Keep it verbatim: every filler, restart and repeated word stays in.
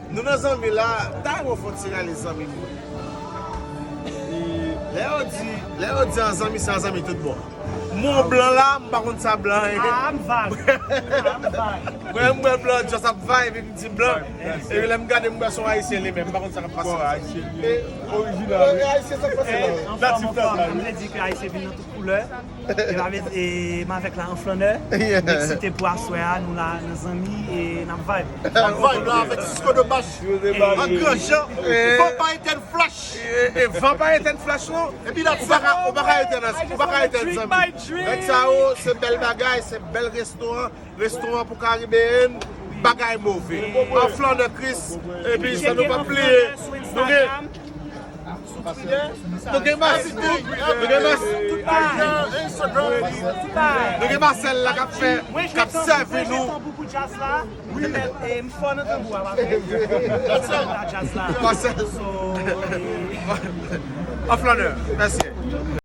Nou nan zanmi la, ta yo fon ti rale zanmi mwen. Lè yo di, lè yo di an zanmi, se an zanmi tout bon. Mwen blan la, m pa konn sa blan ye. Ah, m vag. Ah, m vag. Mwen, m wè blan, just ap vibe, epi m di blan. Epi lè m gade, m wè se yon ayisyen li menm, m pa konn sa k ap pase. Bon, ayisyen li. Orijinal, wi. Ayisyen, sa k pase la? Anfòm, anfòm. M te di ke ayisyen vin nan tout koulè. E m avèk, e m avèk la an flannè. M eksite pou aswè a, nou la nan zanmi e n ap vibe. N ap vibe la avèk Cisco de Bach. An gran jan. Van pa etèn flash. E, e van pa etèn flash non. Epi dat sa, ou pa ka etèn, ou pa ka etèn zanmi. Nèg sa yo, se bèl bagay, se bèl restoran. Restoran pou Karibeyèn, bagay move. An flannè Chris, epi sa nou pa bliye. Nou gen, nou gen mas, nou gen mas, nou gen Masèl la k ap fè, k ap sèvi nou. Masèl. An flannè, mèsi.